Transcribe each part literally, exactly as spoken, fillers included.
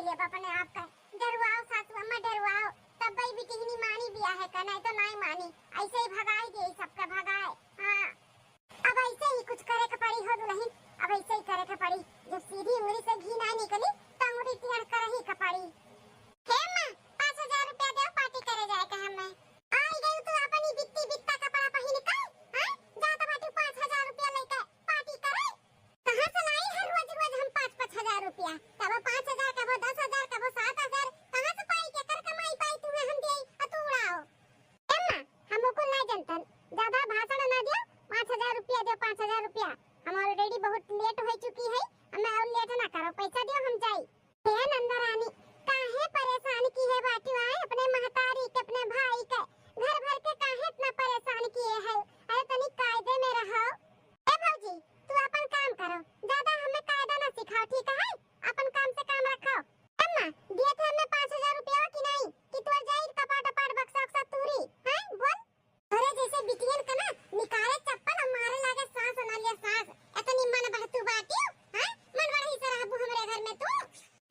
ले अपने आप का। डरवाओ सासू अम्मा, डरवाओ, तब भाई बिटिहनी मानी बियाह का, नहीं तो नहीं मानी। ऐसे ही भगाई दे सबका, भगाए। हाँ, अब ऐसे ही कुछ करे के पड़ी हो दुल्हन, अब ऐसे ही करे के पड़ी। जब सीधी उंगली से घी ना निकली, तो उंगली टेढ़ कर ही के पड़ी। हे अम्मा, पाँच हजार रुपया दे, पार्टी करे जाए के हमें। आई गई तू अपनी बित्ती बित्ता कपड़ा पहिन के, हैं? जात बाटी पाँच हजार रुपया लेके पार्टी करे। कहाँ से लाई है रोज रोज हम पाँच पाँच हजार रुपया? कबो पाँच हजार, कबो दस हजार, कबो सात हजार, कहाँ से पाई, केकर कमाई पाई तुम्हें हम देई, आ तू उड़ाओ। अम्मा, हम ओकुल ना जनतन, ज्यादा भाषण ना दियो, पाँच हजार रुपया दियो, पाँच हजार रुपया। हम already बहुत late हो चुकी है, हमें और late ना करो, पैसा दियो, हम जाई। हे नंदरानी, काहे परेशान की है बाटू आए अपने महतारी के, अपने भाई के? घर भर के काहे इतना परेशान किए है? अरे तनी कायदे में रहो। ए भौजी, तू अपन काम करो, ज्यादा हमें कायदा ना सिखाओ, ठीक है? अपन काम से काम रखो। अम्मा, दिए थे हमें पाँच हजार रुपया कि नहीं? कि तोर जाई कपाट अपाट बक्सा उक्सा तूरी, हैं? बोल। अरे जैसे बिटियन के ना निकाले चप्पल और मारे लागे सांस ना ले सांस। इतनी मन बढ़तू बाटियो, हैं? मन बढ़ही से रहबू हमरे घर में तू।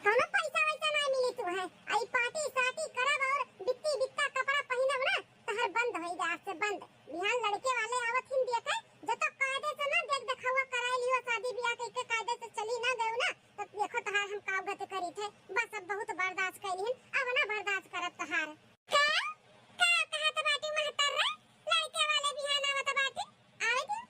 कौनो पैसा वैसा ना मिली तू है। आई पार्टी साटी करब और बित्ती बित्ता कपड़ा पहिनब ना, तहर बंद होई जा आज से बंद। बिहान लड़के वाले आवत हिन देखे, जब तक कायदे से ना देख देखावा कराई लियो, शादी ब्याह के, के कायदे से चली ना गयो ना, तब देखो तहार हम का गति करी थे। बस अब बहुत बर्दाश्त कैली हिन, अब ना बर्दाश्त करब तहार। का? का कहत बाटी महतर रे? लड़के वाले बिहान आवत बाटी। आवे दे,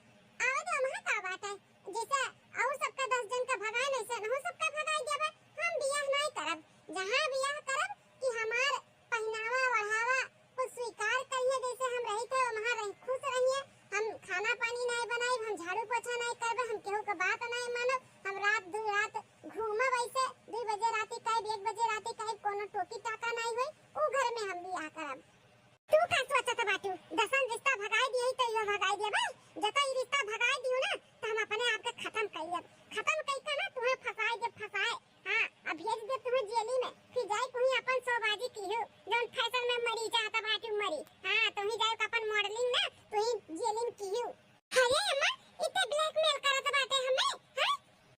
आवे दे, ओमा का बाटे? जैसे और सबका दस जन का भगाए, वैसे नहु सबका भगाई देबे। हम बियाह नाई करब। जहाँ बियाह करब कि हमार पहिनावा ओढ़ावा कुल स्वीकार करिए, जैसे हम रही थे, वहाँ रही, खुश रहिए। हम खाना पानी नाई बनाई, हम झाड़ू पोछा नाई करबे, हम केहू के बात नाई मानब। हम रात दू रात घूमब ऐसे, दू बजे राती कहे, एक बजे राती कहे, कोनो टोकी टाका नाई होई, ऊ घर में हम बियाह करब। तू का सोचत बाटू? दसन रिश्ता भगाई दिए तो इहो भगाई देबे। जतो ई रिश्ता भगाई दियो ना, तो हम अपने आप के खत्म कर लेब। खत्म कई के ना तुम्हें फंसाई देब, फंसाए। हाँ, अब भेज देब तुम्हें जेली में। फिर जाई कहीं अपन शोबाजी कीहू, जौन फैशन में मरी चाहत बाटू मरी। हाँ, तुही जाई अपन modeling ना, तुही जेली में कीहू। अरे अम्मा, इते blackmail करत बाटे हमें, हैं?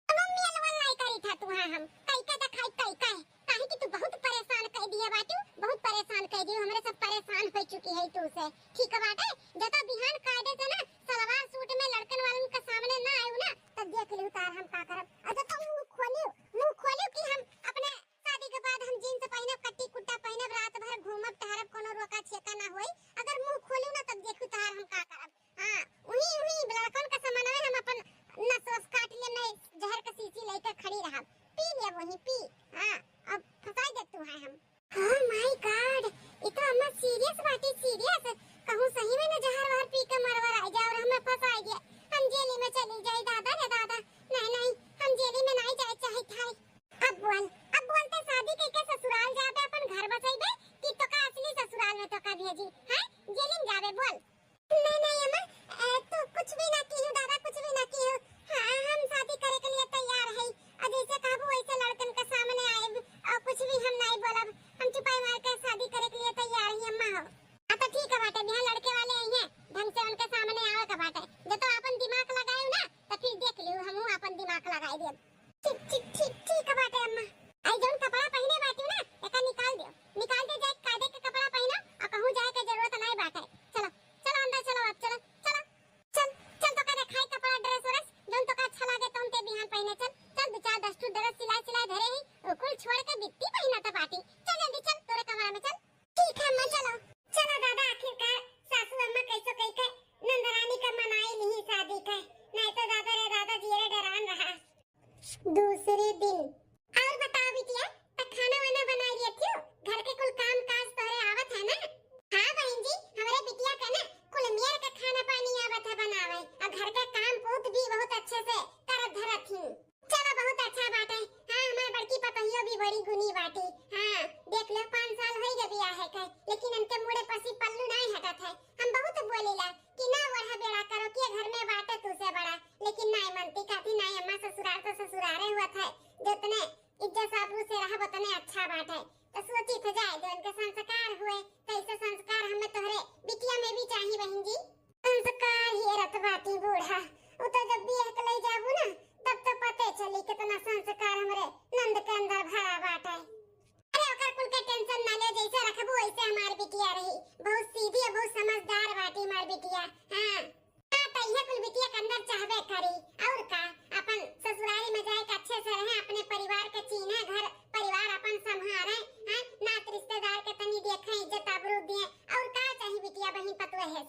अब हम मेल वाला नहीं करी था तू, हाँ, हम कई का दिखाई, कई का है। काहे कि तू बहुत परेशान कर दिए बाटू, बहुत परेशान कर दिए, हमरे सब परेशान हो चुकी है तू से। ठीक बाटे, जब तो बिहान कायदे से ना सलवार सूट में लड़कन वालन के सामने ना आयु ना, तब देख लियो तार हम का करब। और जब तो मुंह खोलियो, मुंह खोलियो कि हम अपने शादी के बाद हम jeans पहिनब, कट्टी कुट्टा पहिनब, रात भर घूमब टहरब, कोनो रोका छेका ना होई। अगर मुंह खोलियो ना तब देखियो तार हम का करब। हाँ, उही, उही लड़कन का समनवे हम अपन नस वस काट लेब, नहीं जहर का शीशी लेके खड़ी रहब। पी लेब वही, पी। हाँ, अब फंसाई देब तू है हम। Oh my God, ई तो अम्मा serious बाटी, serious। कहूँ सही में न जहर वहर पी के मरवर आ जाए और हमें फंसाई दे। हम जेली में चली जाई, दादा रे दादा। नहीं, नहीं, हम जेली में नहीं जाए चाहत है। अब बोल, अब बोलते शादी कइके ससुराल जाबे, अपन घर बसइबे कि तोका असली ससुराल में तोका भेजी, हैं? जेली में जाबे, बोल। नहीं, नहीं अम्मा, ए, तू कुछ भी ना किहू दादा, कुछ भी ना किहू। हाँ, हम शादी करे के लिए तैयार है। और जैसे कहबू वैसे लड़कन के सामने आएब और कुछ भी हम नहीं बोलब। हम चुपाई मार के शादी करे के लिए तैयार है अम्मा हो। हाँ तो ठीक है बाटे, बिहान लड़के वाले आई हैं, ढंग से उनके सामने आवे के बाटे। जब तो अपन दिमाग लगाए ना तो फिर देख लियो, हमहू अपन दिमाग लगाए देब। ठीक, ठीक, ठीक, ठीक बाटे अम्मा। आई जौन कपड़ा पहिने बाटी ना, एका निकाल दियो, निकाल दे जाए, कायदे के कपड़ा पहिना और कहूँ जाए के जरूरत नहीं बाटे। चलो, चलो अंदर चलो, अब चलो, चलो, चल, चल तोका देखाई कपड़ा, dress व्रेस, जौन तोका अच्छा लागे तौन ते बिहान पहिने चल, चल दो चार दस ठो dress सिलाई सिलाई धरे ही, ओकुल छोड़ के बित्ती पहिना त बाटी, चल जल्दी चल तोरे कमरा में चल। ठीक है अम्मा, चलो। चलो दादा, आखिरकार सासू अम्मा कैसो कई के नंदरानी का मनाई नहीं शादी के, नहीं तो दादा रे दादा, जियरे डरान रहा। दूसरे दिन। और बताओ बिटिया, त खाना वाना बनाई लिया क्यों? घर के कुल काम काज तोहरे आवत है ना? हाँ बहन जी, हमरे बिटिया के ना कुल मेर के खाना पानी आवत है बनावे, और घर के काम पूत भी बहुत अच्छे से करत धरत ही। चलो बहुत अच्छा बात है। हाँ, हमार बड़की पतोहियो भी बड़ी गुनी बाटी। हाँ, देख लो, पाँच साल होई गए बियाह है के, लेकिन इनके मुड़े पसी पल्लू नहीं हटत है। हम बहुत बोलीला कि ना ओढ़ा बेड़ा करो, के घर में बाटे तू से बड़ा, लेकिन नाई मनती, कहती नाई अम्मा, ससुराल तो ससुरारे हुआ था, जितने इज्जत आबरू से रहब उतने अच्छा बाटे। तो सोची थे जाए दे, उनके संस्कार हुए, कैसे संस्कार हमें तोहरे बिटिया में भी चाही बहन जी। संस्कार हेरत बाटी बूढ़ा, उ तो जब बियाह के ले जाबू ना, तब तो पते चली कितना संस्कार हमरे नंद के अंदर भरा बाटे।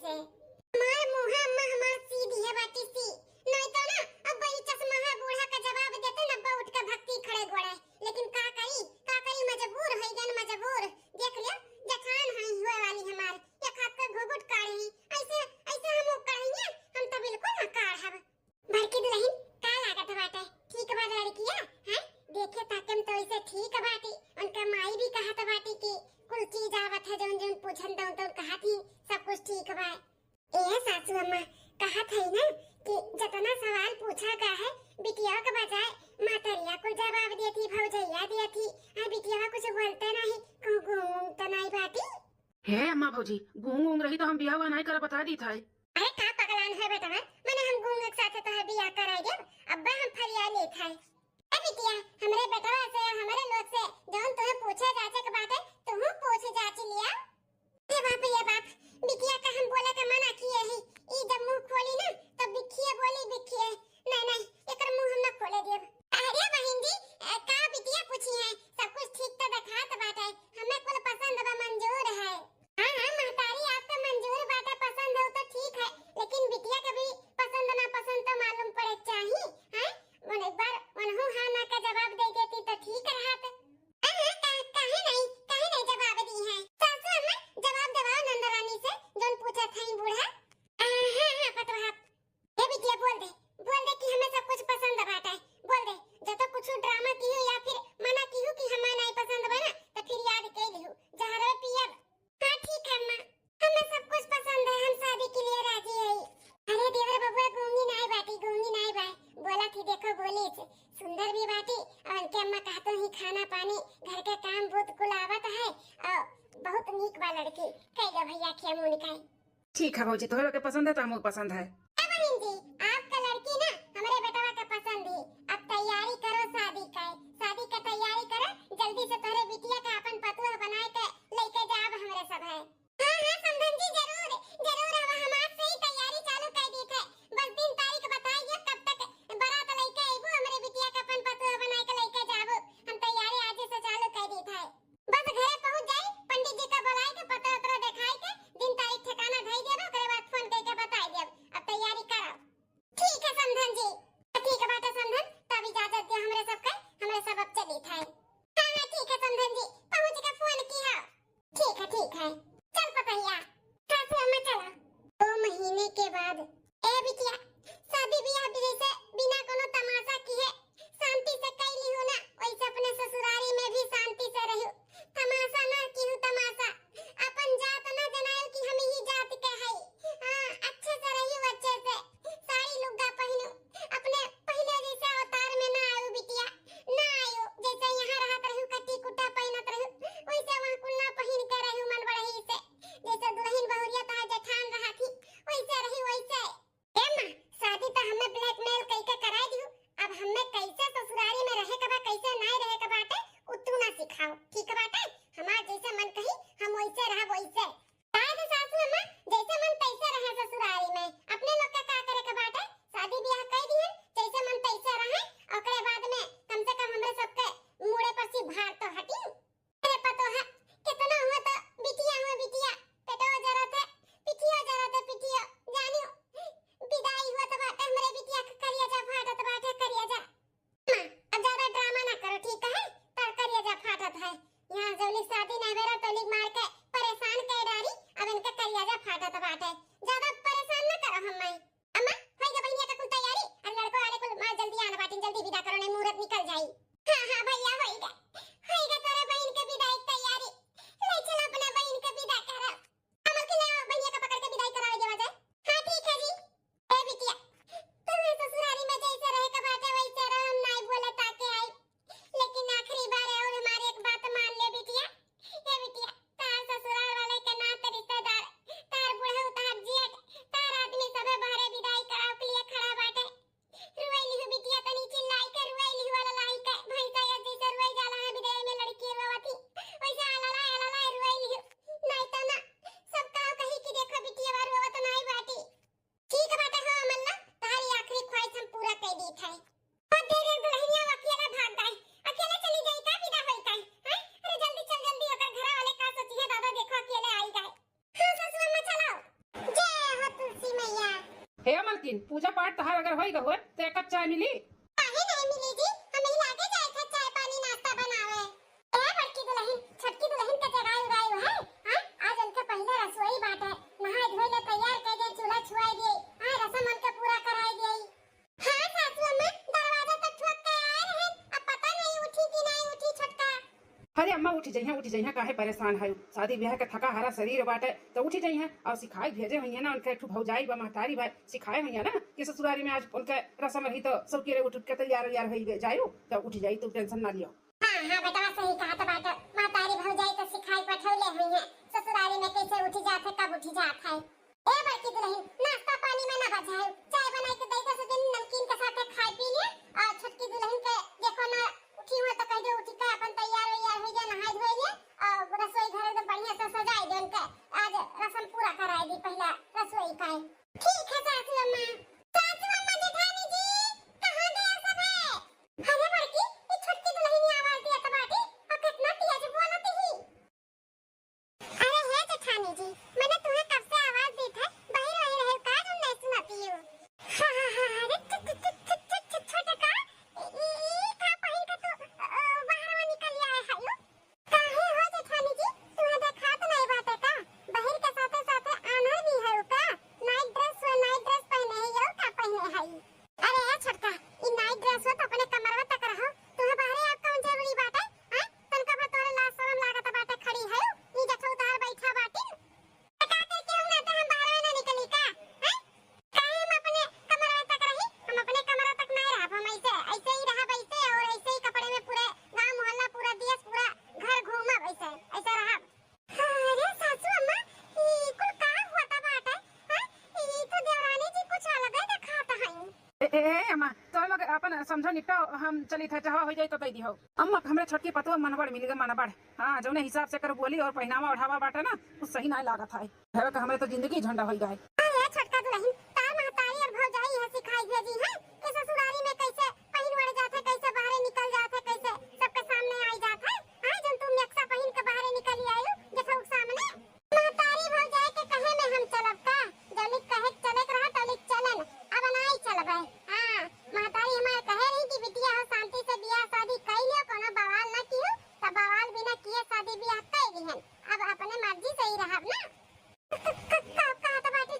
से। हमार मुँह अम्मा हमार सी दिहे बाटी सी, नहीं तो ना अब वही चश्मा है बूढ़ा का जवाब देते न, अब उठ के भक्ति खड़े गोड़े। लेकिन का करी, का करी, मजबूर हो गन मजबूर। देख लियो, जठान है हुए वाली हमार, एक हाथ का घुघुट काढ़ी, ऐसे ऐसे हम काढ़ेंगे, हम तो बिल्कुल ना काढ़ब। बड़की दुल्हन, का लागत बाटे? ठीक बा लड़किया, हैं? देखे ताके में तो ऐसे ठीक बाटी। उनका माई भी कहत बाटी कि कुल चीज आवत है, जौन जौन पूछन तौन तौन कहत ही, सब कुछ ठीक बा। ए सासू अम्मा, कहत है ना कि जतना सवाल पूछा गा है, बिटिया के बजाय मातरिया कुल जवाब देती, भौजैया देती, आ बिटिया कुछ बोलते नहीं, कहूँ गूंग तो नहीं बाटी। हे अम्मा भौजी, गूंग ऊंग रही तो हम बियाह हुआ नहीं करब, बता दी था। अरे का पगलान है बेटवा, मने हम गूंग एक साथे तोहर बियाह कराई देब, अब्बे हम फरिया लेत है। ए बिटिया, हमरे बेटवा से, हमरे लोग से जौन तुहे पूछे जाचे के बाटे, तुहू पूछ जाच लिया। ए बाप, ए बाप, बिटिया का हम बोले के मना किए ही, ई जब मुंह खोली ना, तब बिखिए बोली, बिखिए। नहीं, नहीं, एकर मुंह हम ना खोले देब। अरे बहिन जी, ए, का बिटिया पूछी है, सब कुछ ठीक तो देखात बाटे, हमें कुल पसंद बा, मंजूर है। हाँ, हाँ, महतारी, आपका मंजूर बाटे, पसंद हो तो ठीक है, लेकिन बिटिया के भी पसंद नापसंद तो मालूम पड़े चाही, हैं? मन एक बार उनहू हाँ ना का जवाब दे देती तो ठीक रहत। हाँ, हाँ, का-, काहे नहीं, काहे नहीं जवाब दी है? सासू अम्मा, जवाब देवाओ नंदरानी से, जौन पूछत हई बूढ़ा। हाँ, हाँ, हाँ, पतोहा। हे बिटिया, बोल दे, बोल दे कि हमें सब कुछ पसंद बाटे। बोल दे, जब तो कुछ ड्रामा किहू या फिर मना किहू कि हमें नहीं पसंद बा ना, तो फिर याद कर लिहू, जहरवे पियब। हाँ, ठीक है अम्मा, हमें सब कुछ पसंद है, हम शादी के लिए राजी है। अरे देवर बबुआ, गूंगी नाई बाटी, गूंगी नाई बाय, बोला थी, देखो बोली से सुंदर भी बाटी, और उनके अम्मा कहते ही खाना पानी, घर के काम बहुत कुल आवत है, और बहुत नीक बा लड़की। कह दो भैया, खिया मुँह निकाय। ठीक है भौजी, तोहरे के पसंद है तो हमको पसंद है। ए बहिन जी, आपका लड़की ना हमरे बेटवा के पसंद ही। अब तैयारी करो शादी का, शादी का तैयारी करो, जल्दी से तोहरे बिटिया का अपन पतोह बनाए के लेके जाब हमरे सब है। हाँ, हाँ, समधन जी, जरूर, जरूर, अब हम आज से ही तैयारी चालू कर दी थे। बस दिन तारीख बताइए, कब तक बारात लेके अइबू, हमरे बिटिया का अपन पतोह बनाए के लेके जाबू। हम तैयारी आज से चालू कर दी थे। बस घरे पहुँच जाई, पंडित जी का बुलाए के, पतरा उतरा देखाए के, दिन तारीख ठिकाना धई देब, ओकरे बाद फोन करके बताई देब। अब तैयारी करब। ठीक है समधन जी। ठीक है बाटे समधन, तब इजाजत दे हमरे सबके, हमरे सब अब चली थे। हाँ, हाँ, ठीक है समधन जी, पहुँच के फोन की है। ठीक है, ठीक है, चल पतैया, सासू अम्मा चला। दो महीने के बाद ए बिटिया, शादी बियाह भी जैसे बिना कोनो तमाशा किहे शांति से कैली हो ना, वैसे अपने ससुरारी में भी शांति से रहू। तमाशा ना किहू तमाशा, अपन जात ना जनायो कि हम ही जात के हई। हाँ, अच्छे से रहू, अच्छे से साड़ी लुग्गा पहिनू, अपने पहले जैसे अवतार में ना आयु बिटिया, ना आयु जैसे यहाँ रहत रहू, कट्टी कुट्टा पहिनत रहू, वैसे वहाँ कुल ना पहिन के रहू मन बढ़ई से, जैसे दुल्हन बहुरिया तोहार जेठान रहत ही, वैसे रही वैसे। ए माँ, शादी तो हमें blackmail कई के कराई दिहू, अब हमें कैसे ससुरारी में रहे के बा, कैसे नाय रहे के बाटे, उ तू ना सिखाओ, ठीक बाटे? हमार जैसे मन कही हम वैसे रहब वैसे। काहे से सासू अम्मा, जैसे मन तैसे रहे ससुरारी में, अपने लोग का का करे के बाटे? शादी बियाह कई दिहन, जैसे मन तैसे रहे, ओकरे बाद में कम से कम हमरे सबके मुड़े पर से भार तो हटी। अरे पतोहा, कितना हुआ तो बिटिया हुआ बिटिया, पेटवा जरत है, पिठिया जरत है, पिठिया, जानियो, विदाई हुआ तो बाटे हमरे बिटिया के करिया जा फाटत बाटे, करिया जा। माँ, अब ज्यादा ड्रामा ना करो, ठीक है? तार करिया जा फाटत है। यहाँ जौली शादी ना बेरा तौली मार के परेशान कर डारी, अब इनके करिया जा फाटत बाटे। ज्यादा परेशान ना करो हम माई। अम्मा, होई गा बहिनिया का कुल तैयारी, और लड़को वाले कुल माँ जल्दी आना बाटिन, जल्दी विदा करो, नहीं मुहूर्त निकल जाई। हाँ, हाँ भैया, होई गा, होई गा, तोरे बहिन के विदाई के तैयारी। ले चलो अपना बहिन के विदा करो। कमल के ले आओ, बहिनिया का पकड़ के विदाई करावे देवा जाए। हाँ, ठीक है जी। ए बिटिया, तुम्हें ससुरारी में जैसे रहे के बाटे वैसे रहो, हम नाई बोले ताके आई, लेकिन आखिरी बार है और हमारी एक बात मान ले बिटिया। हे मलकिन, पूजा पाठ तहार अगर होई गए होए, तो एक कप चाय मिली? काहे नहीं मिली जी, हम ही लागे जाए थे चाय पानी नाश्ता बनावे। ए बड़की दुलहिन, छोटकी दुलहिन के जगाई उगाई है, हाँ? आज उनके पहले रसोई बाटे, नहाए धोए ले तैयार कर दे, चूल्हा छुआई दे, हाँ, रसम उनके पूरा कराई दे। हाँ सासू अम्मा, दरवाजा तो ठोक के आए रहे, अब पता नहीं उठी कि नहीं उठी छोटका। अरे अम्मा, उठी जइहें, उठी जइहें, काहे परेशान है? शादी ब्याह के थका हारा शरीर बाटे, तो उठी जइहें। और सिखाई भेजे हुई है ना, उनके एक ठो भौजाई बा, महतारी बा, सिखाए हुई है ना कि ससुरारी में आज उनके रसम रही, तो सब के उठ उठ के तैयार वैयार होई जायू, तो उठी जाई, तू tension ना लियो। हाँ, हाँ, बेटवा सही कहत बाटे। महतारी भौजाई तो सिखाई पठौले हुई है, ससुरारी में कैसे उठी जात है, कब उठी जात है। ए बड़की दुलहिन, नाश्ता पानी में ना बझाए, चाय बनाई के दे दे, से दिन नमकीन के साथे खाए पी लिए, और छोटकी दुलहिन के देखो ना उठी हुआ तो कह दे उठी के अपन तैयार वैयार हो गया, नहाए धोए लिए, और रसोई घर एकदम बढ़िया से सजाए दे उनके। आज रसम पूरा कराए दी पहला रसोई का। ठीक है सासू अम्मा। सासू अम्मा, जेठानी जी, कहाँ गया सब है? अरे बड़की, ई छोटकी दुलहिनिया आवाज दिया त बाटी, और कितना तेज बोलत ही। अरे हे जेठानी जी, मैंने तुम्हें कब से आवाज दी था, बहिर वही रहे का, तुम नहीं सुनती हो? हाँ, हाँ, हाँ, अरे छ-, छ-, छ-, छ-, छ-, छ-, छोटका, ई, ई, ई का पहिन के तू, अ, बाहर में निकल आए है यू? काहे हो जेठानी जी, तुम्हें देखात नहीं बाटे का? बहिर के साथे साथे आन्हर भी है का? Night dress हो, night dress पहने है यू का पहने है? अरे ए छोटका, ई night dress हो तो अपने कमरवा तक रहो, तुम्हें बाहरे आप कौन जरूरी बाटे? हैं? तनका भर तोरे लाज शरम लागत बाटे, खड़ी है ई जठो उतार बैठा बाटिन। तो का करके हम ना तो हम बाहर ना निकली का? हैं? काहे हम अपने कमरवा तक रही? हम अपने कमरवा तक नहीं रहब, हम ऐसे, ऐसे ही रहब, ऐसे और ऐसे ही कपड़े में पूरे गांव मोहल्ला, पूरा देश, पूरा घर घूमब ऐसे, ऐसे रहब। अरे सासू अम्मा, ई कुल का हुआ था बाटे? हैं? ई तो देवरानी जी कुछ अलग ही दिखाता है। ए, ए, ए, अम्मा, तोर लोग अपन समझो निपटाओ, हम चली थे, चाहवा हो जाई तो दे दिहो। अम्मा, हमरे छोटकी पतोह मनबड़ मिल गए, मनबड़। हाँ, जौने हिसाब से कर बोली और पहनावा ओढ़ावा बाटे ना, कुछ सही ना लागत है। घर का हमरे तो जिंदगी झंडा होई गए। अरे छोटका दुलहिन, तार महतारी और भौजाई यह सिखाई भेजी है कि ससुरारी में कैसे पहिन ओढ़ जात है, कैसे बाहरे निकल जात है, कैसे सबके सामने आई जात है। हाँ, जौन तू नेक्सा पहिन के बाहरे निकल आई जेठऊ के सामने। महतारी भौजाई के कहे में हम चलब का? जौलिक कहे के चले के रहा, तौलिक चलन, अब नाई चलबे। हाँ, महतारी हमार कहे रही कि बिटिया हो, शांति से बियाह शादी कई लियो, कोनो बवाल ना कियो, त बवाल बिना किए शादी बियाह कई लिहन। अब अपने मर्जी से ही रहब ना। क-, क-, का कहत बाटी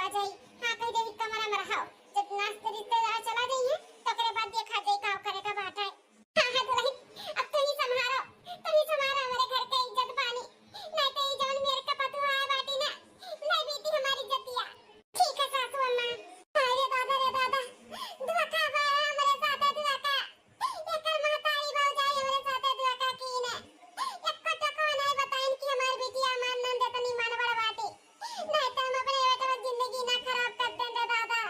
आ जाई, हाँ, कह देई कमरा में रहो। जब नाश्ते रिश्तेदार चला जाइए, तो ओकरे बाद देखा जाई का करे का बात है। हाँ, हाँ, दुल्हन, अब तू ही संभारो, तू ही संभारो हमरे घर के इज्जत पानी। नहीं तो ई जौन मेर का पतुआ आए बाटी ना, नहीं बीती हमारी इज्जतिया। ठीक है सासू अम्मा। अरे दादा रे दादा, धोखा बा हमरे साथे धोखा। एकर महतारी भौजाई हमरे साथे धोखा कीने। एको टकवा नहीं बताइन कि हमार बिटिया हमार नंद एतनी मनबड़ बाटी। नहीं तो हम अपने बेटवा जिंदगी ना खराब कर दें रे दादा।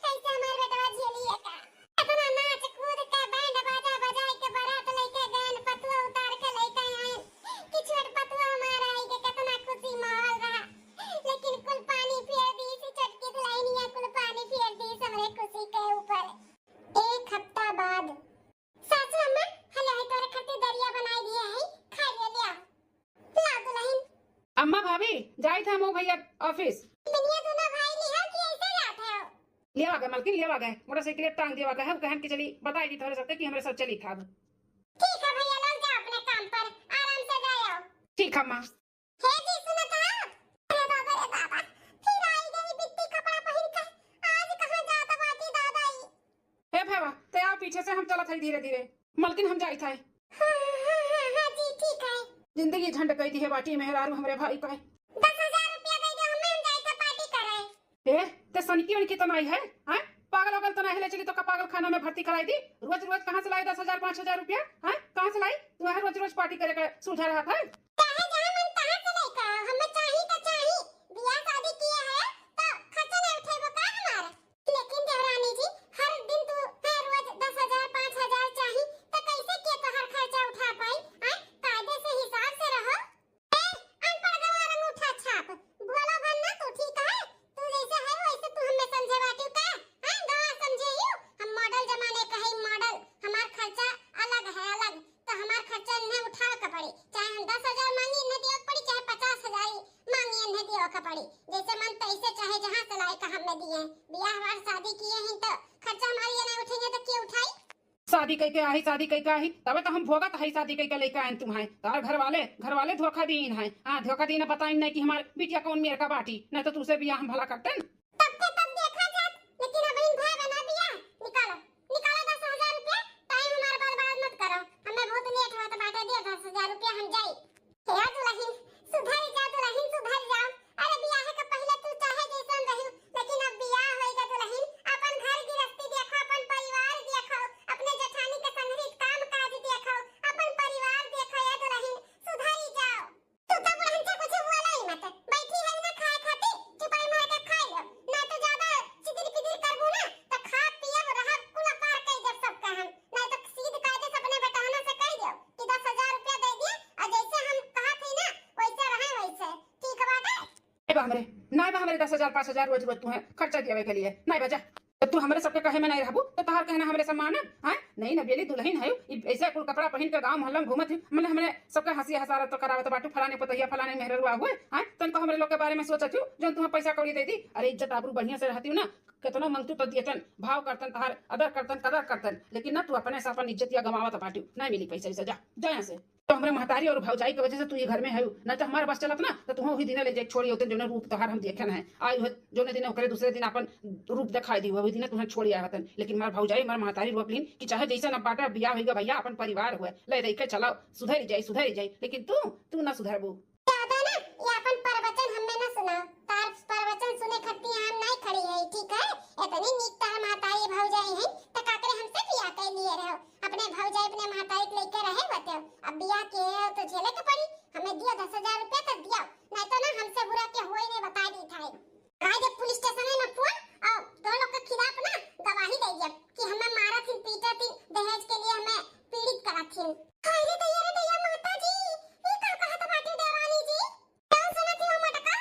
कैसे हमार बेटवा झेली एका? इतना नाच कूद के, बैंड बाजा बजाई के, बारात लेके गए, पतुआ उतार के लेके आए, कि छोट पतुआ हमारा आई के कितना खुशी माहौल रहा, लेकिन कुल पानी फेर दी सी छोटकी दुल्हनिया, कुल पानी फेर दी हमरे खुशी के ऊपर। एक हफ्ता बाद। सासू अम्मा, हले है तोरे खातिर दरिया बनाई दिए है, खा ले लिया। ला दुल्हन। अम्मा भाभी, जाइत है हम भैया ऑफिस। दुनिया दोनों भाई लिया कि ऐसे जात है? लिया गए मलकिन, लिया गए, मोटरसाइकिल टांग दिया गए है, कहन के चली बताई दी तोहरे सबके कि हमरे सब चली था। ठीक है भैया, लोग जाओ अपने काम पर, आराम से जाओ। ठीक है माँ। हे जी, सुनत हो? अरे बाबा रे बाबा, फिर आई गई बिट्टी कपड़ा पहिन के। आज कहाँ जात बाटी दादा ई? हे भैया, ते आओ पीछे से, हम चलत हई धीरे धीरे। मलकिन हम जाइत है। हाँ, हाँ, हाँ, हाँ जी, ठीक है। जिंदगी झंड कई दिहे बाटी मेहरारू हमरे भाई का। दस हजार रुपया दे दो हमें, हम जाइत है पार्टी करे। ए, ते सनकी वनकी तो नहीं है, हैं? पागल वागल तो नहीं ले चली तो का पागल खाना में भर्ती कराई दी? रोज रोज कहाँ से लाई दस हजार, पाँच हजार रुपया, हैं? कहाँ से लाई? तुम्हें रोज रोज पार्टी करे का सुलझा रहा था। काहे जहाँ मन तहाँ से लेकर, हमें चाही तो चाही, बियाह शादी किया है तो खर्चा नहीं उठेबो का हमार? लेकिन देवरानी जी, हर दिन तू है रोज दस हजार, पाँच हजार चाही, तो कैसे के तोहर खर्चा उठा पाई? आय, कायदे से हिसाब से रहो। ए, अनपढ़ गंवार अंगूठा छाप, बोला भर ना तू, ठीक है? तू जैसे है वैसे तू हमें समझे बाटियो का? हैं, गंवार समझे यू? हम मॉडल जमाने का है, मॉडल। हमार खर्चा अलग है, अलग। तो हमार खर्चा इन्हें उठावे के पड़ी, चाहे हम दस हजार मांगी इन्हें दियो के पड़ी, चाहे पचास हजार ही मांगी इन्हें दियो के पड़ी। जैसे मन तैसे चाहे जहाँ से लाए का हमें दिए। बियाह हमार शादी किए हैं तो खर्चा हमारी ये नहीं उठेंगे तो के उठाई? शादी कई के आई, शादी कई के आई, तबे तो हम भोगत हई, शादी कई के लेके आएन तुम्हें। तार घर वाले, घर वाले धोखा दीन है। हाँ, धोखा दीन, बताइन नहीं कि हमार बिटिया कौन मेर का बाटी, नहीं तो तुझसे बियाह हम भला करतेन। तब के तब देखा जात, लेकिन अब इन भाई बना दिया। निकालो, निकालो दस हजार रुपया, टाइम हमार बर्बाद मत करो। हमें बहुत लेट होत बाटे, दियो दस हजार रुपया, हम जाई। हे दुल्हन, सुधर जा दुल्हन, सुधर जा। अरे बियाह के पहले तू चाहे जैसन रही, लेकिन अब बियाह होई गा दुल्हन, अपन घर गृहस्थी देखो, अपन परिवार देखो, अपने जेठानी के संगरी काम काज देखो, अपन परिवार देखो। ए दुल्हन, सुधर जाओ। तू तो बुढ़न से कुछ बोला ही मत, बैठी है ना खाए खाती, चुपाई मार के खाई लो, ना तो ज्यादा चिदिर पिदिर करबू ना, तो खा पियब रहब कुल पार कई देब सबका हम, ना तो सीध कायदे से अपने बेटहना से कह दियो कि दस हजार रुपया दे दिए, और जैसे हम कहा थी ना वैसे रहे वैसे, ठीक बाटे? नहीं बा हमरे, नहीं बा हमरे दस हजार, पाँच हजार रोज रोज तुम्हें खर्चा देवे के लिए, नहीं बा जा। तो तू हमरे सबके कहे में नहीं रहबू, तो तहार कहना हमरे से मानब, हैं? नहीं ना बेली दुल्हन है, ई ऐसे कुल कपड़ा पहिन के गांव मोहल्ला में घूमत ही, मतलब हमरे सबके हंसी हसारत तो करावत बाटू, फलाने पतहिया, फलाने मेहररुआ हुए, हैं? तनको हमरे लोग के बारे में सोचत ही, जौन तुम्हें पैसा कौड़ी दे दी। अरे इज्जत आबरू बढ़िया से रहती ना, केतनो मंगतू तो दियतन, भाव करतन, तहार अदर करतन, कदर करतन, लेकिन ना तू अपने से अपन इज्जतिया गंवावत बाटू, नहीं मिली पैसा वैसा, जा, जा यहाँ से। तो हमरे महतारी और भौजाई के वजह से तू ये घर में है, ना तो हमारे पास चलत ना, तो तुम्हें वही दिने ले जाए छोड़ी होते, जौने रूप तोहार हम देखे ना है। आई हो जौने दिने ओकरे दूसरे दिन अपन रूप दिखाई दी, वही दिने तुम्हें छोड़ी आवतन। लेकिन हमार भौजाई, हमार महतारी रोक लिन कि चाहे जैसे न बाटा, बियाह होइगा भैया, अपन परिवार हुए, ले दे के चलाओ, सुधर जाई, सुधर जाई। लेकिन तू, तू ना सुधरबू। ज्यादा ना ये अपन प्रवचन हमें ना सुनाओ, तार प्रवचन सुने खातिर हम नहीं खड़ी है, ठीक है? इतनी नीक तार महतारी भौजाई है, तो काकरे हमसे बियाह कर लिए रहो। अपने भौजाई, अपने महतारी के लेके रहे बते। अब बियाह के हो तो झेले के पड़ी। हमें दियो दस हजार रुपया तो दियो, नहीं तो ना हमसे बुरा के होई नहीं, बता दी था। आज पुलिस स्टेशन में ना फोन और तो लोग के खिलाफ ना गवाही दे दिया कि हमें मारा थी, पीटा थी, दहेज के लिए हमें पीड़ित करा थी। हाय रे दैया, रे दैया, माता जी, ये का कहत बाटी देवरानी जी? कौन सुनत हो मटका?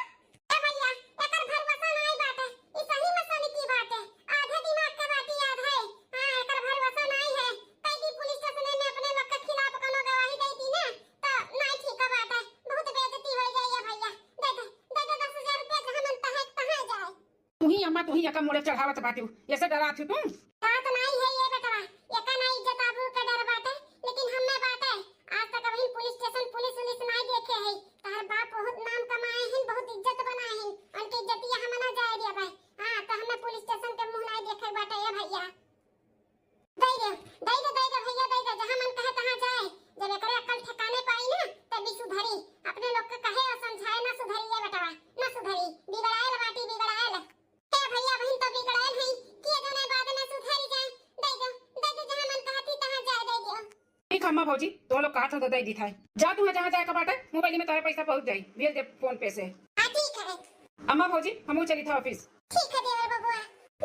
ए भैया, एकर भरोसा नाई बाटे। ई सही में सनकी बाटे। आधे दिमाग के बाटी याद है। हाँ, एकर भरोसा नाई है। कई दी पुलिस स्टेशन में अपने लोग के खिलाफ कोनो गवाही दे दी ना, तो नाई ठीक बाटे। बहुत बेइज्जती हो जाई है भैया। दे दे, दे दे दस हजार रुपया, जहाँ मन तहे, तहाँ जाए। तू ही अम्मा, तू ही एका मोड़े चढ़ावत बाटू। ऐसे डरात हो तू? बात नाई है ये बेटवा, एका ना इज्जत आबरू के डर बाटे, लेकिन हमें बाटे। आज तक अभी पुलिस स्टेशन पुलिस उलिस नाई देखे है। तहर बाप बहुत नाम कमाए हैं, बहुत इज्जत बनाए हैं, उनके इज्जतिया हम ना जाए दिया। अम्मा भौजी, तोहन लोग का हाथ दे दी था। जा तू जहाँ जाए का बाटे, मोबाइल में तोहरे पैसा पहुँच जाई, भेज दे PhonePe से। हाँ, ठीक है। अम्मा भौजी, हमहू चली था office। ठीक है देवर बबुआ।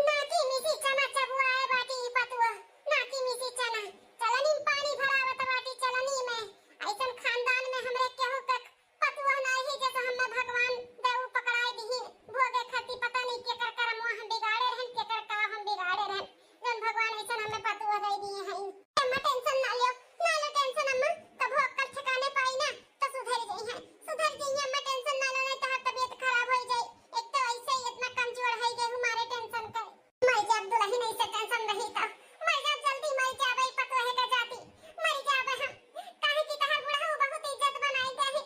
नाकी मिसी चना चबुआए बाटी ई पतुआ, नाकी मिसी चना। चलनी में पानी भरावत बाटी, चलनी में। ऐसन खानदान में हमरे केहू तक पतुआ नाही, जैसे हमें भगवान देव पकड़ाए दिही, भोगे खातिर पता नहीं केकर करमवा हम बिगाड़े रहन, केकर का हम बिगाड़े रहन, जौन भगवान ऐसन हमें पतुआ दे दिए हैं। अम्मा tension ना लियो, ना लो tension अम्मा, तब वो अक्कल ठिकाने पाई ना, तो सुधर जाई है, सुधर जाई है अम्मा, tension ना लो, नहीं तो तबियत खराब हो जाई। एक तो ऐसे ही इतना कमजोर है गए हमारे tension का। मर जाब दुलहिन, ऐसे tension रही तो। मर जाब, जल्दी मर जाब, ई पतोहे का जाति। मर जाब हम। काहे कि तहार बुढ़ऊ बहुत इज्जत बनाए गए है।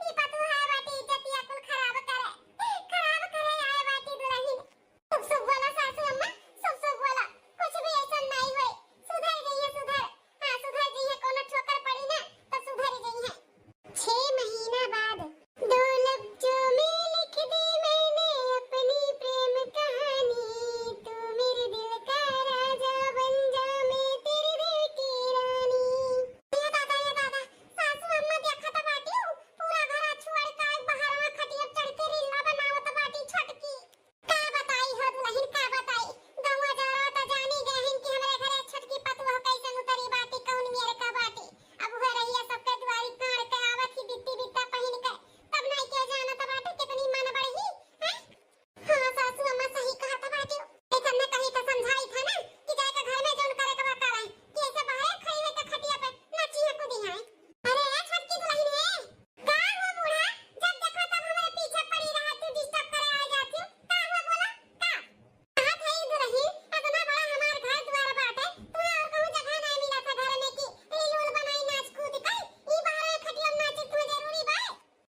ई पतोहे बाटी इज्जतिया कुल खराब करे। खराब करे आए बाटी दुलहिन। शुभ शुभ बोला सासू अम्मा, शुभ शुभ बोला। कुछ भी ऐसा नहीं होए। सुधर जइहे, सुधर। हाँ, सुधर जइहे, कोनो ठोकर पड़ी ना, तो सुधर जइहे। छह महीना बाद। दो लफ्जों में लिख दी मैंने अपनी प्रेम कहानी, तू मेरे दिल का राजा बन जा, मैं तेरे दिल की रानी। ये दादा, ये दादा, सासू अम्मा देखा था बाटी, पूरा घर छोड़ के बाहर में खटिया चढ़ के रीला बनावत बाटी छोटकी। का बताई हो दुलहिन, का बताई? गौवा जवार त जानी गए हन कि हमरे घरे छोटकी पतोह कैसन उतरी बाटी, कौन मेर का बाटी। अब उहे रहिया सबके दुआरी काढ़ के आवत ही बित्ती बित्ता पहिन के, तब नाई के जानत बाटे कितनी मन बढ़ी, हैं? हाँ, सासू अम्मा सही कहत बाटी। एक हमने कही त समझाई था ना कि जाए के घर में जौन करे के बा करे, कि ऐसे बाहरे खड़ी होके खटिया पे नाची है कूदी है। अरे ए छोटकी दुलहिन है, का हो बूढ़ा, जब देखो तब हमरे पीछे पड़ी रहा, तू disturb करे आ जाती हो। का हो बोला, का? कहत है दुलहिन, इतना बड़ा हमार घर द्वार बाटे, तू और कहूँ जगह नहीं मिला था घर में कि reel उल बनाई नाच कूद कर, ई बाहर में खटिया में नाचे तुम्हें जरूरी बा?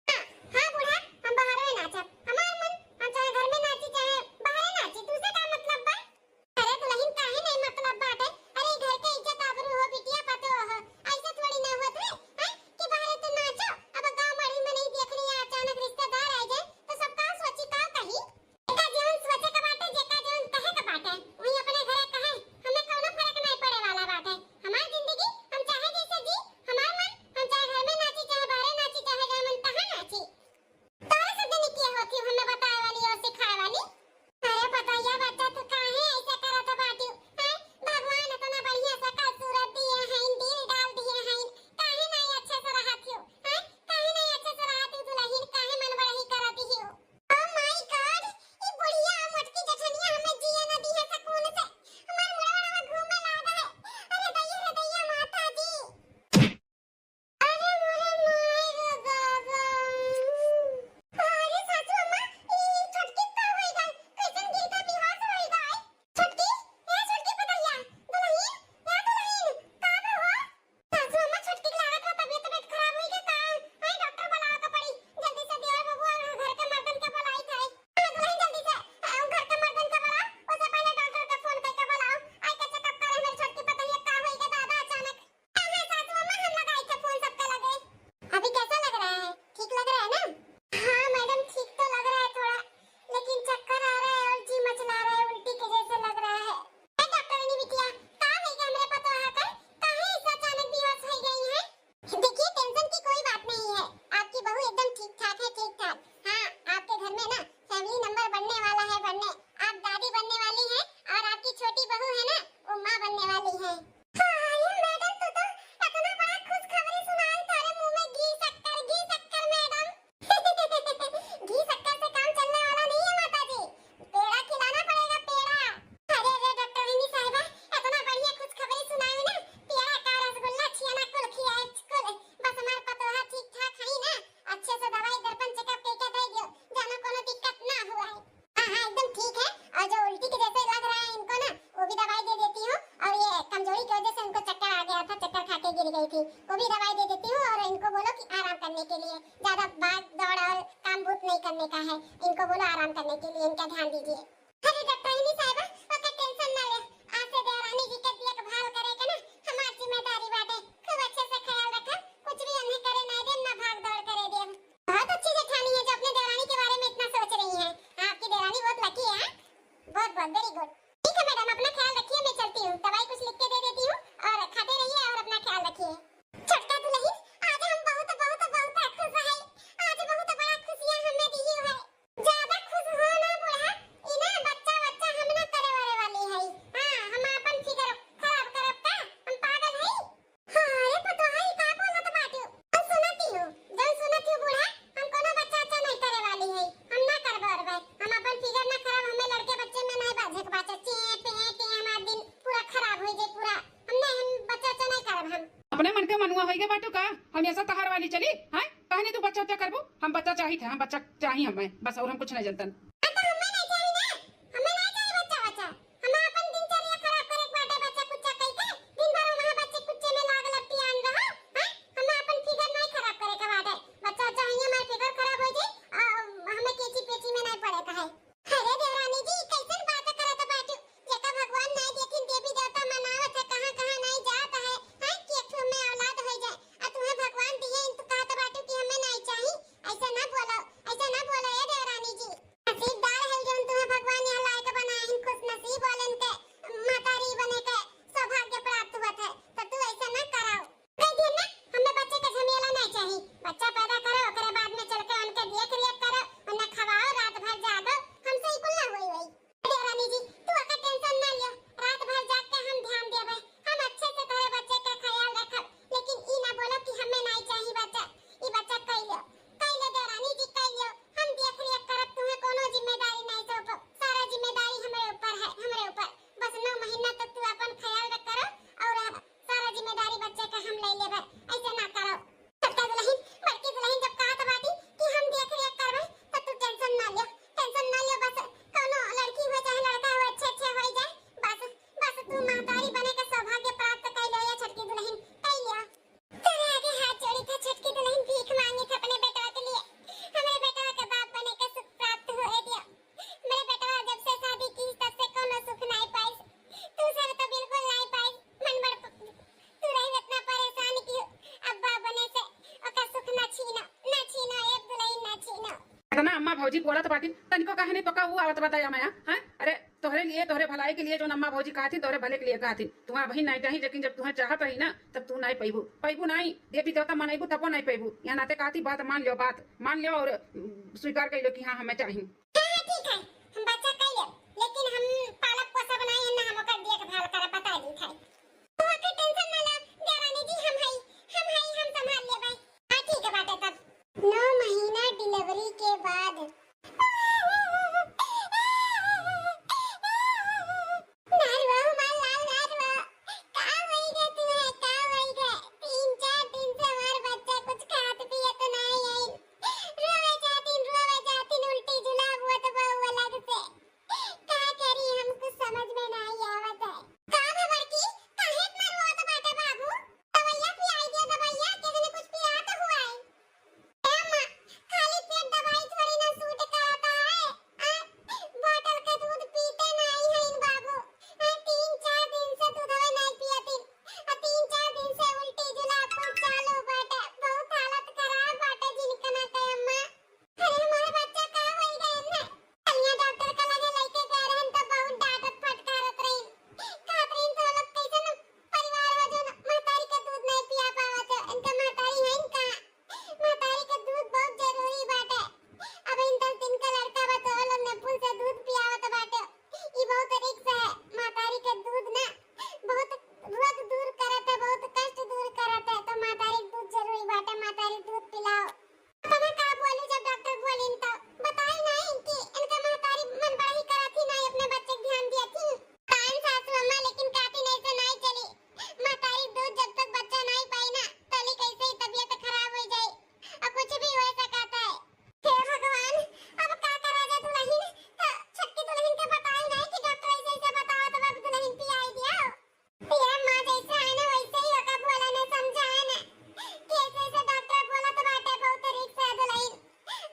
हाँ, हाँ बूढ़ा, हम बाहर में नाचब, हमार मन, हम चाहे घर में नाची चाहे बाहर नाची, तुमसे का मतलब बा? अरे दुलहिन काहे नहीं मतलब बाटे? अरे घर के इज्जत आबरू हो बिटिया पतोह हो, ऐसे थोड़ी ना होत है, हैं? कि बाहरे तू नाचो, अब गाँव मढ़ी में नहीं देखनी है, अचानक रिश्तेदार आ जाए तो सब का सोची का कही? जेका जौन सोचे का बाटे, जेका जौन कहे का बाटे, वही अपने घरे कहे, हमें कौनो फर्क नहीं पड़े वाला बाटे। हमार जिंदगी हम चाहे जैसे जी, हमार मन, हम चाहे घर में नाची, चाहे बाहरे नाची, चाहे जहाँ मन तहाँ नाची। तोरे से जनी के होती हमें बताए वाली और सिखाए वाली। अरे पतोहिया बच्चा, तू काहे ऐसे करत बाटियो? हैं? भगवान इतना बढ़िया सकल सूरत दिए हैं, दिल डाल दिए हैं, काहे नहीं अच्छे से रहत हो? हैं? काहे नहीं अच्छे से रहत हो दुलहिन? काहे मन बड़ही करत हो? Oh my God, ई बुढ़िया मोटकी जेठनिया हमें जिए न दी है सुकून से। हमार मुड़वा घूमे लागा है। अरे दैया रे दैया माता जी। अरे मोरे माई रे दादा। अरे सासू अम्मा, ई छोटकी का होई गई? कैसन गिर के बेहोश होई गई? छोटकी, ए छोटकी पतोहिया, दुलहिन, ए दुलहिन, का बा हो? सासू अम्मा, छोटकी के लागत बा तबियत, तबियत खराब होई गई का? आई डॉक्टर बुलावे के पड़ी। जल्दी से देवर बबुआ और घर के मर्दन के बुलाई थाई। हाँ दुलहिन, जल्दी से, अ, घर के मर्दन के बुलाओ, ओसे पहले डॉक्टर के फोन करके बुलाओ। आई के चेकअप करे मेरी छोटकी पतोहिया का होई गई दादा अचानक। हाँ, हाँ, सासू अम्मा, हम लगाई थे फोन सबके लगे। अभी कैसा लग रहा है? ठीक लग रहा है ना? हाँ मैडम, ठीक तो लग रहा है थोड़ा, लेकिन चक्कर आ रहा है और जी मचला रहा है, उल्टी के जैसे लग रहा है। ए डॉक्टरनी बिटिया, का होई गए हमरे पतोहा के? काहे ऐसा अचानक बेहोश हो गई हैं? देखिए, tension की कोई बात नहीं है, आपकी बहू एकदम ठीक ठाक है, ठीक ठाक। हाँ, आपके घर में ना family number बनने वाला है, बनने, आप दादी बनने वाली हैं और आपकी छोटी बहू है ना, वो माँ बनने वाली है। हाँ, ये मैडम, तू तो इतना बड़ा खुशखबरी सुनाई, तारे मुंह में घी शक्कर, घी शक्कर मैडम। घी शक्कर से काम चलने वाला नहीं है माता जी, पेड़ा खिलाना पड़ेगा, पेड़ा। अरे रे डॉक्टरनी साहिबा, इतना बढ़िया खुशखबरी सुनाई ना, पेड़ा का रसगुल्ला छियाना कुल खियाए कुल। बस हमार पतोहा ठीक ठाक है ना, अच्छे से दवाई दर्पण checkup करके दे दियो, जानो कोनो दिक्कत ना हुआ है। हाँ, हाँ, एकदम ठीक है। और जो उल्टी के जैसे लग रहा है इनको ना, वो भी दवाई दे देती हूँ। और ये कमजोरी की वजह से उनको चक्कर आ गया था, चक्कर खा के गिर गई थी, वो भी दवाई दे देती हूँ। और इनको बोलो कि आराम करने के लिए, ज्यादा भाग दौड़ और काम बूत नहीं करने का है, इनको बोलो आराम करने के लिए, इनका ध्यान दीजिए। अरे डॉक्टरनी साहिबा, ओकर tension ना ले, आज से देवरानी जी के देखभाल करे के ना हमार जिम्मेदारी बाटे। खूब अच्छे से ख्याल रखब, कुछ भी अन्हे करे ना देब, ना भाग दौड़ करे देब। बहुत अच्छी जेठानी है जो अपने देवरानी के बारे में इतना सोच रही है। हाँ, आपकी देवरानी बहुत lucky है, हाँ? बहुत, बहुत, very good। ठीक है मैडम, अपना ख्याल रखिए, मैं चलती हूँ, दवाई कुछ लिख के दे देती हूँ और खाते रहिए और अपना ख्याल रखिए। के बाटू का? हमेशा तहार वाली चली, हैं? कहनी तू बच्चा उच्चा करबू? हम बच्चा चाहित है, हम बच्चा चाही हमें, बस और हम कुछ नहीं जनतन। आ, तो हमें नहीं चाही ना, हमें नहीं चाही बच्चा वच्चा। हमें अपन दिनचर्या खराब करे के बाटे, बच्चा कुच्चा कई के दिन भर वहाँ बच्चे कुच्चे में लाग लपटियान रहो, हैं? हमें अपन figure नहीं खराब करे के बाटे। बच्चा वच्चा होइए, हमार figure खराब हो जाई, आ, हमें केची पेची में नहीं पड़े के है। अरे देवरानी जी, कैसन बात करत बाटू? जेका भगवान नहीं देखिन, देवी देवता मनावत है, कहाँ कहाँ नहीं जात है, हैं? कि एक ठो में औलाद हो जाए, आ तुम्हें भगवान दिए, तू कहत बाटू कि हमें नहीं चाही। ऐसा ना बोलो, ऐसा ना बोलो, ए देवरानी जी। नसीबदार है जौन तुम्हें भगवान यहाँ लायक बनाइन, खुश नसीब वालन के महतारी बने के सौभाग्य प्राप्त हुआ है, तो तू ऐसा ना कराओ। कह दिए ना, हमें बच्चे के झमेला नहीं चाही। बच्चा पैदा करो, ओकरे बाद में चल के उनके देख रेख करो, उन्हें खवाओ, रात भर जागो, हमसे ही कुल ना होई होई। देवरानी जी, तू ओकर tension ना लियो, रात भर जाग के हम ध्यान देबे, हम अच्छे से तोरे बच्चे का ख्याल रखब, लेकिन ई ना बोलो कि हमें नहीं चाही बच्चा, ई बच्चा कई लियो, कई लियो देवरानी जी, कई लियो, हम देख रेख करब, तुम्हें कोनो जिम्मेदारी नहीं सौंपब, सारा जिम्मेदारी हमरे ऊपर है, हमरे ऊपर। बस नौ महीना तक तू अपन ख्याल रख करो और सारा जिम्मेदारी बच्चे का हम ले लेबे, ऐसे ना करो। छोटका दुलहिन, बड़की दुलहिन जब कहत बाटी कि हम देख रेख करबे, त तू tension ना लियो, tension ना लियो। बस कौनो लड़की हो चाहे लड़का हो, अच्छे अच्छे होई जाए। बस, बस तू महतारी बने के सौभाग्य प्राप्त कई लो, ये छोटकी दुलहिन, कई लियो। तोरे आगे हाथ जोड़ी था छोटकी दुलहिन, भीख मांगी था अपने बेटवा के लिए। हमरे बेटवा के बाप बने के सुख प्राप्त होए दियो। मेरे बेटवा जब से शादी की तब से कौनो सुख नहीं पाइस। तू सब तो बिल्कुल नहीं पाइस। मन बड़ प-, तू रही इतना परेशान की अब्बा बने से ओकर सुख ना छीनो, ना छीनो, ए दुलहिन ना छीनो। इतना अम्मा भौजी बोलत बाटिन, तनिको काहे नहीं तोका ऊ आवत बताया माया, हैं? अरे तोहरे लिए, तोहरे भलाई के लिए जौन अम्मा भौजी कहथिन, तोहरे भले के लिए कहथिन। तुम्हारा बहिन नहीं चाही, लेकिन जब तुम्हें चाहत रही ना, तब तू नहीं पैबू, पैबू नहीं, देवी देवता मनैबू तबो नहीं पैबू। यहाँ नाते कहती बात मान लो, बात मान लो और, उम, स्वीकार कर लो कि हाँ हमें चाही। हाँ, हाँ, ठीक है, हम बच्चा कई लेब, लेकिन हम पालब पोसब नाई, ना हम ओकर देखभाल करब, बता दी है। तू ओकर tension ना ला, देवरानी जी, हम हई, हम हई, हम संभाल लेबै। हाँ, ठीक है बाटे तब। नौ महीना delivery के बाद। नार बा, हमार लाल नार बा। का होई गे तुहे, का होई गे? तीन चार दिन से हमार बच्चा कुछ खात पियत नाई है। रोवे जातिन, रोवे जातिन, उल्टी जुलाब होत बा उ अलग से। का करी हम, कुछ समझ में नाई आवत है। का भा बड़की, काहे इतना रोत बाटे बाबू? दवाइया पियाई दे, दवाइया, के जने कुछ पिया तो हुआ है। ए अम्मा, खाली पेट दवाई थोड़ी ना suit करता है। आ, bottle के दूध पीते नाई है इन बाबू। आ, तीन चार दिन से दूधवे नाई पियतिन। आ, तीन चार दिन से उल्टी जुलाब कुल चालू बाटे। बहुत हालत खराब बाटे जिनकना के अम्मा। अरे हमार बच्चा का होई गए ने? कलिया डॉक्टर का लगे लइके गए रहन तो बहुत डांटत फटकारत रहिन। कहत रहिन तो लोग कैसन परिवार हो जो महतारी के दूध नहीं पिया पावत हो। इनका महतारी है इनका। महतारी के दूध बहुत जरूरी बाटे। अब इन दस दिन का लड़का बा तो लोग ने full से दूध पियावत बाटे। ई बहुत risk है। महतारी के दूध ना बहुत रोग दूर करत है, बहुत कष्ट दूर करत है, तो महतारी के दूध जरूरी बाटे, महतारी के दूध पिलाओ। अब हमें का बोली जब डॉक्टर बोलिन तो बताई नहीं कि इनका महतारी मन बड़ा ही करत ही नहीं, अपने बच्चे के ध्यान दिया थी। कान सासू अम्मा लेकिन काटी नहीं से नहीं चली। महतारी दूध जब तक बच्चा नहीं पाई ना, तली कैसे ही तबीयत खराब हो जाए और कुछ भी हो सकता है। हे भगवान, अब का करा जा दुलहिन? तो छोटकी दुलहिन के बताई नहीं कि डॉक्टर ऐसे ऐसे बतावत बा, दुलहिन पियाई दिया। ये माँ जैसे है ना वैसे ही ओका बोला ना समझाए ना। कैसे से डॉक्टर बोला तो बाटे बहुत risk है दुलहिन।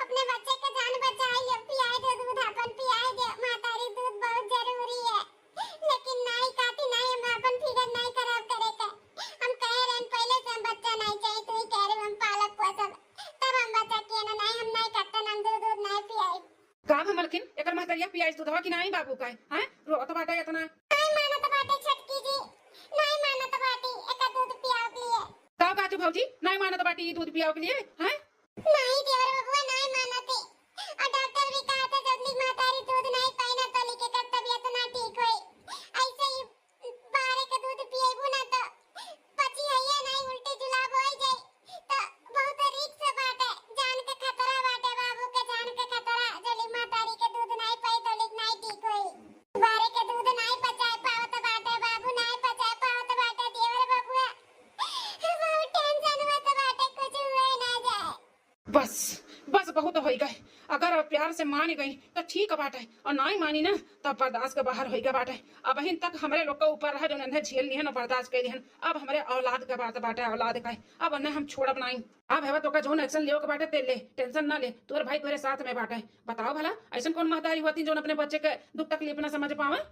अपने बच्चे के जान बचाई ले, पियाई दे दूध, अपन पियाई दे। महतारी दूध बहुत जरूरी है, लेकिन नहीं काटी नहीं, हम अपन figure नहीं खराब करे के। हम कहे रहन पहले से हम बच्चा नहीं चाहिए, तू ही कह रहे हम पालब पोसब, तब हम बच्चा किए ना, नहीं हम नहीं करते ना, हम दूध दूध नहीं पियाई। का भा मलकिन, एकर महतरिया पियाइस दूधवा कि नाई बाबू का? हैं? रोत बाटे इतना। नाई मानत बाटे छोटकी जी, नाई मानत बाटी, एका दूध पियावे के लिए। का कहत हो भौजी, नाई मानत बाटी ई दूध पियावे के लिए? हैं? नाई देवर बबुआ, नाई मानत है। और डॉक्टर भी कहत है जल्दी महतारी दूध नाई पाई ना तो लेके कर तबीयत ना ठीक होई। ऐसे ही बाहरे के दूध पिएबू ना तो पची हइये नाई, उल्टी जुलाब होई जाई। तो बहुत risk बाटे, जान के खतरा बाटे, बाबू के जान के खतरा। जोली महतारी के दूध नाई पाई तो लिख नाई ठीक होई। बाहरे के दूध नाई पचाए पावत बाटे, बाबू नाई पचाए पावत बाटे, देवर बबुआ। बहुत tension बस, बस बहुत होइ गए। अगर अब प्यार से मान गई तो ठीक बाटे, और नाई मानी ना तो बर्दाश्त के बाहर होइ गए बाटे। अबहिन तक हमरे लोग के ऊपर रहा, जो नन्हे झेल लिहन और बर्दाश्त कर लिहन। अब हमरे औलाद के बात बाटे, औलाद का। अब उन्हें हम छोड़ब नाई। अब हवा तोका जौन action लेवे के बाटे ते ले, tension ना ले, तोर भाई तोरे साथ में बाटे। बताओ भला, ऐसन कौन महतारी होती जौन अपने बच्चे के दुख तकलीफ ना समझ पावे?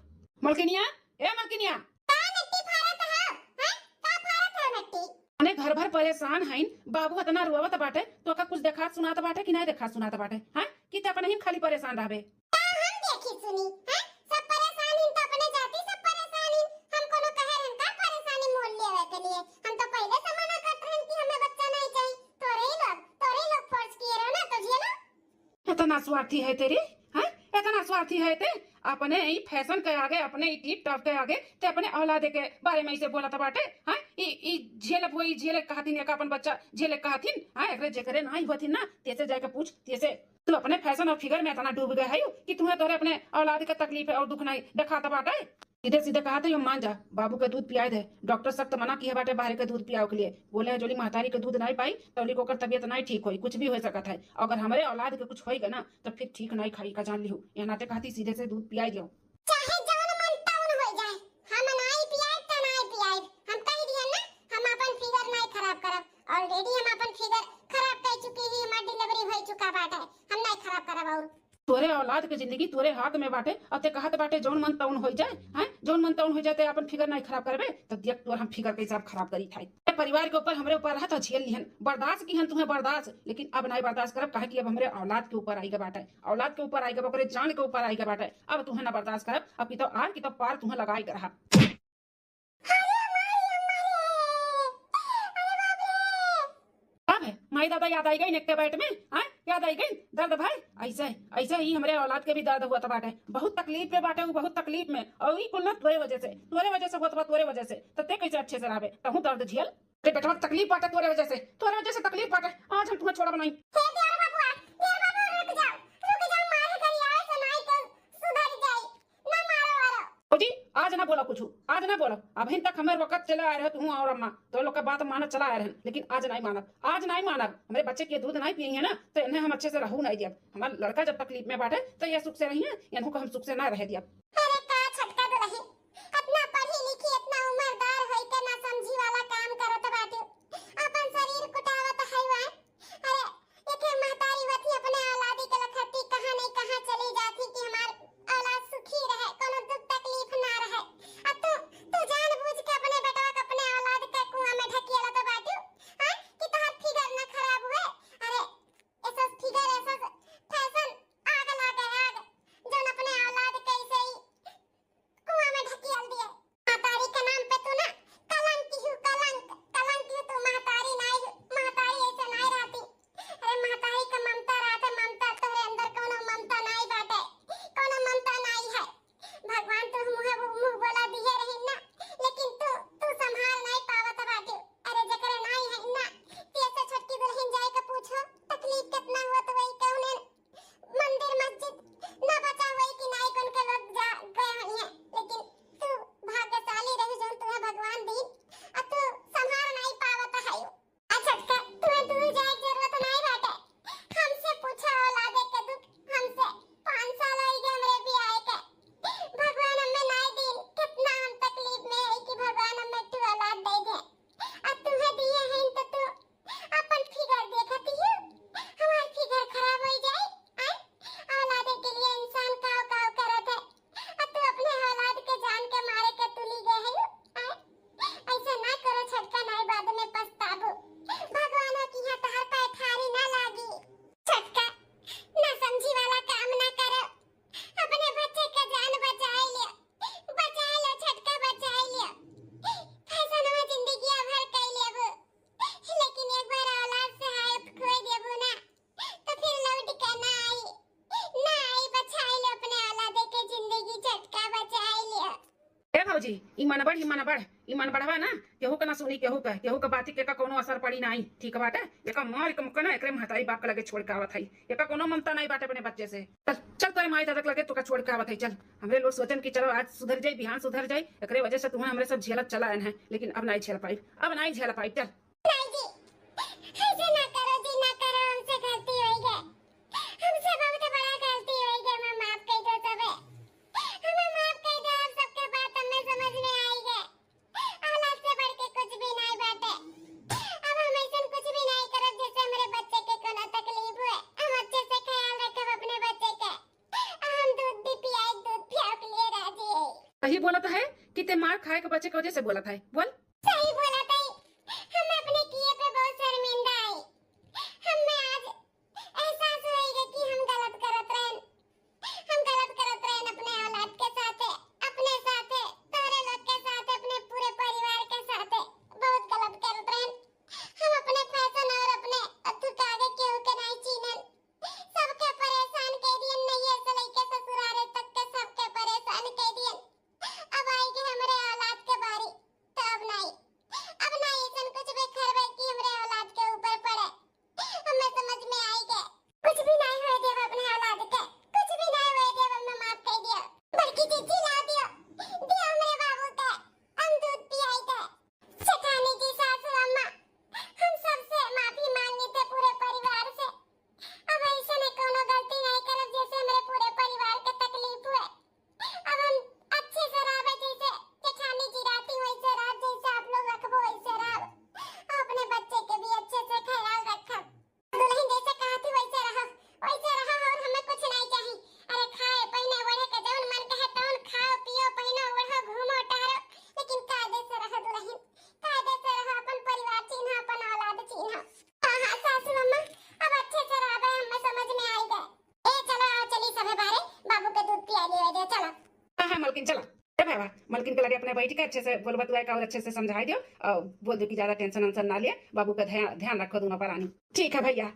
मलकिनिया, ए मलकिनिया। का नट्टी फाड़त हो? हैं? का फाड़त हो नट्टी? अने घर भर परेशान हईन, बाबू इतना रोवत बाटे, तोका कुछ देखात सुनात बाटे कि नहीं देखात सुनात बाटे? हैं? कि ते अपने ही खाली परेशान रहबे? का हम देखी सुनी, हैं? सब परेशान हईन तो अपने जाति सब परेशान हईन। हम कोनो कहे रहन का परेशानी मोल लेवे के लिए? हम तो पहले से मना करत रहन कि हमें बच्चा नहीं चाहिए। तोरे ही लोग, तोरे ही लोग force किए रहो ना, तो झेलो। इतना स्वार्थी है तेरी, हैं? इतना स्वार्थी है ते? अपने ई fashion के आगे, अपने ई tip top के आगे, ते अपने औलादे के बारे में इसे बोलत बाटे, हैं? ई, ई झेलब हो, ई झेले कहथिन, एक अपन बच्चा झेले कहथिन, हैं? एकरे जेकरे नाई होथिन ना, तेसे जाके पूछ, तेसे। तू अपने fashion और figure में इतना डूब गए है कि तुम्हें तोरे अपने औलाद के तकलीफ और दुख नहीं देखात बाटे। सीधे सीधे कहा थे, यो मान जा, बाबू के दूध पियाए दे। डॉक्टर सख्त मना किए बाटे बाहर के दूध पियाओ के लिए। बोले हैं, जोली महतारी के दूध नहीं पाई, तौली को ओकर तबीयत नहीं ठीक होई, कुछ भी हो सकत है। अगर हमरे औलाद के कुछ होई ना, तो फिर ठीक नहीं खाई का, जान लिहू। यह नाते कहती, सीधे से दूध पियाई दियो। चाहे जौन मन तौन हो जाए, हम नहीं पियाए तो नहीं पियाए। हम कह दिया ना, हम अपन figure नहीं खराब करब। Already हम अपन figure खराब कर चुकी ही, हमार delivery हो चुका बाटे, हम नहीं खराब करब और। तोरे औलाद के जिंदगी तोरे हाथ में बाटे, और ते कहत बाटे जौन मन तौन होइ जाए, हैं? जौन मन तौन होइ जाए, ते अपन figure नहीं खराब करबे, तो देख तोर हम figure कैसे अब खराब करी थाई। ए परिवार के ऊपर, हमरे ऊपर रहत झेल लिहन, बर्दाश्त किहन तुम्हें बर्दाश्त, लेकिन अब नहीं बर्दाश्त करब, काहे कि अब हमरे औलाद के ऊपर आई गए बाटे, औलाद के ऊपर आई गए, ओकरे जान के ऊपर आई गए बाटे, अब तुम्हें ना बर्दाश्त करब, अब की तो आर की तो पार तुम्हें लगाई के रहब। अरे माई, अम्मा रे, अरे बाप रे। अब है, माई दादा याद आई गई नेकते बैठ में, हाँ, याद आई गई। दर्द भाई, ऐसे, ऐसे ही हमरे औलाद के भी दर्द हुआ बाटे। बहुत तकलीफ में बाटे, वो बहुत तकलीफ में। और ई कुल ना तोरे वजह से, तोरे वजह से होत बा, तोरे वजह से। तो ते कैसे अच्छे से रहबे? तहूँ दर्द झेल। ते बेटवा तकलीफ बाटे तोरे वजह से, तोरे वजह से तकलीफ बाटे। आज हम तुम्हें छोड़ब नहीं। हे देवर बबुआ, देवर बाबू रुक जाओ, रुक जाओ, मारे गरियाए से नाई तो सुधर जाई। ना मारो वारो। भौजी, आज ना बोला कुछ, आज ना बोला। अबहिन तक हमें वक्त चला आए रहे, तू और अम्मा, तो लोग का बात मानत चला आए रहे, लेकिन आज नहीं मानब, आज नहीं मानब। हमरे बच्चे के दूध नहीं पिए ना, तो इन्हें हम अच्छे से रहू नहीं दियब। हमार लड़का जब तकलीफ में बाटे, तो ये सुख से रही है, इन्हों को हम सुख से ना रह दियब। अरे का छोटका दुलही, इतना पढ़ी लिखी, इतना उम्रदार होई के ना समझी वाला काम करत बाटे, अपन शरीर कुटावत है वह। अरे, एके महतारी वथी अपने औलादी के लखती कहाँ नहीं कहाँ चली जाती कि हमार औलाद सुखी रहे, कोनो दुख तकलीफ ना रहे। आ तू, तू जानबूझ के अपने बेटवा के अपने औलाद के कुआं में ढकेलत बाटू, हाँ? कि तोहार figure ना खराब हुए। अरे, ऐसा figure, ऐसा fashion, आग लागे आग, जौन अपने औलाद के ऐसे ही कुआं में ढकेल दिए। महतारी के नाम पे तू ना कलंक ही हू, कलंक, कलंक ही हू तू, महतारी नाई हू, महतारी ऐसे नाई रहती। अरे महतारी का ममता रहते, ममता तोहरे अंदर कोनो ममता नाई बाटे, कोनो ममता नाई है। भगवान तो मुँह, मुँह बोला दिए रही ना, लेकिन तू, तू संभाल नाई पावत बाटे। अरे जेकरे नाई है ना, तेसे छोटकी दुलहिन जाए के पूछो, तकलीफ कितना हुआ तो वही कहूँ ने मंदिर मस्जिद ना बचा हुई कि नाई कौन के लोग जा गए होइए, लेकिन तू भाग्यशाली रही जौन तुम्हें भगवान दीन, आ तू संभाल नाई पावत है। आ छोटका, तुम्हें दूर जाए के जरूरत नाई बाटे, हमसे पूछा औलादे के दुख, हमसे। पाँच साल हो गए हमरे बियाह के, भगवान हमें नाई दीन, कितना हम तकलीफ में है कि भगवान हमें तू औलाद दे दे। आ तुम्हें दिए हैं तो तू अपन figure देखती हूँ, हमार figure खराब हो जाए। आय, औलादे के लिए इंसान काव काव करत है, आ तू अपने औलाद के जान के मारे के तुली गए है। आय, ऐसा ना करो छोटका, नाई बाद में पछताबू। भगवान की यहाँ तहार पैठारी ना लागी। छोटका, ना समझी वाला काम ना करो, अपने बच्चे के जान बचाए लियो, बचाए लो छोटका, बचाए लियो। फैशन में जिंदगी भर कई लेबू, लेकिन एक बार औलाद से हाथ खोई देबू ना, तो फिर लौट के ना आई, ना आई। बचाए लो अपने औलादे के जिंदगी, छोटका बचाए लियो। ए भौजी, ई मनबढ़, ई मनबढ़, ई मनबढ़वा ना, केहू के ना सुनी, केहू के, केहू के बाती के का कोनो असर पड़ी नाई, ठीक बाटे? एका मार के मुक्का ना एकरे महतारी बाप के लगे छोड़ के आवत हई। एका कोनो ममता नाई बाटे अपने बच्चे से। चल, चल तोरे माई दादा के लगे तोका छोड़ के आवत हई। चल, हमरे लोग सोचन कि चलो आज सुधर जाई, बिहान सुधर जाई, एकरे वजह से तुम्हें हमरे सब झेलत चला आयन है, लेकिन अब नाई झेल पाई, अब नाई झेल पाई। चल। नाई जी, ऐसे ना करो जी, ना करो, हमसे घर सही बोलत है कि ते मार खाए के बचे के वजह से बोलत है। बोल। सही बोलत है, हम अपने किए पे बहुत शर्मिंदा है। हमें आज एहसास होइगे कि हम गलत करत रहन, हम गलत करत रहन अपने औलाद के साथे, अपने साथे, तोहरे लोग के साथे, अपने पूरे परिवार के साथे बहुत गलत करत रहन। हम अपने फैशन और अपने अथु के आगे केहू के नहीं चीनन। सबके परेशान कइ दियन, नैहर से लइके ससुरारे तक के सबके परेशान कइ दियन। अब आइगे हमरे औलाद के बारी, तो अब नहीं, अब नहीं ऐसन कुछ भी करबे कि हमरे औलाद के ऊपर पड़े। हमें समझ में आइगे, कुछ भी नहीं होए देब अपने औलाद के, कुछ भी नहीं होए देब, हमें माफ कर दियो। बड़की जीजी ला दियो, दियो हमरे बाबू के, हम दूध पियाई दे। जेठानी जी, सासू अम्मा, हम सबसे माफी मांग लेते पूरे परिवार से। अब ऐसे में कोनो गलती नहीं करब जैसे हमरे पूरे परिवार के तकलीफ हुए। अब हम अच्छे से रहबे, जैसे जेठानी जी रहती वैसे रहब, जैसे आप लोग रखबो वैसे रहब। अपने बच्चे के भी अच्छे से ख्याल रखब। दुल्हन जैसे कहती वैसे रहो, वैसे रहो और हमें कुछ नहीं चाहिए। अरे खाए, पहने, ओढ़े के जौन मन कहे तौन खाओ, पियो, पहनो, ओढ़ो, घूमो, टहरो, लेकिन कायदे से रहो दुल्हन, कायदे से रहो, अपन परिवार चिन्हो, अपन औलाद चिन्हो। हाँ, हाँ, सासू अम्मा, अब अच्छे से रहबे, हमें समझ में आइगे। ए, चलो, आओ, चली सभे बाहरे, बाबू के दूध पिया लिए दे, चलो। हाँ, हाँ, मलकिन, चलो। ए बाबा, मलकिन के लगे अपने बैठ के अच्छे से बोल बतुआ के और अच्छे से समझाई दियो और बोल दो कि ज्यादा tension वेंशन ना लिए, बाबू का ध्यान, ध्यान रखो दोनों परानी। ठीक है भैया।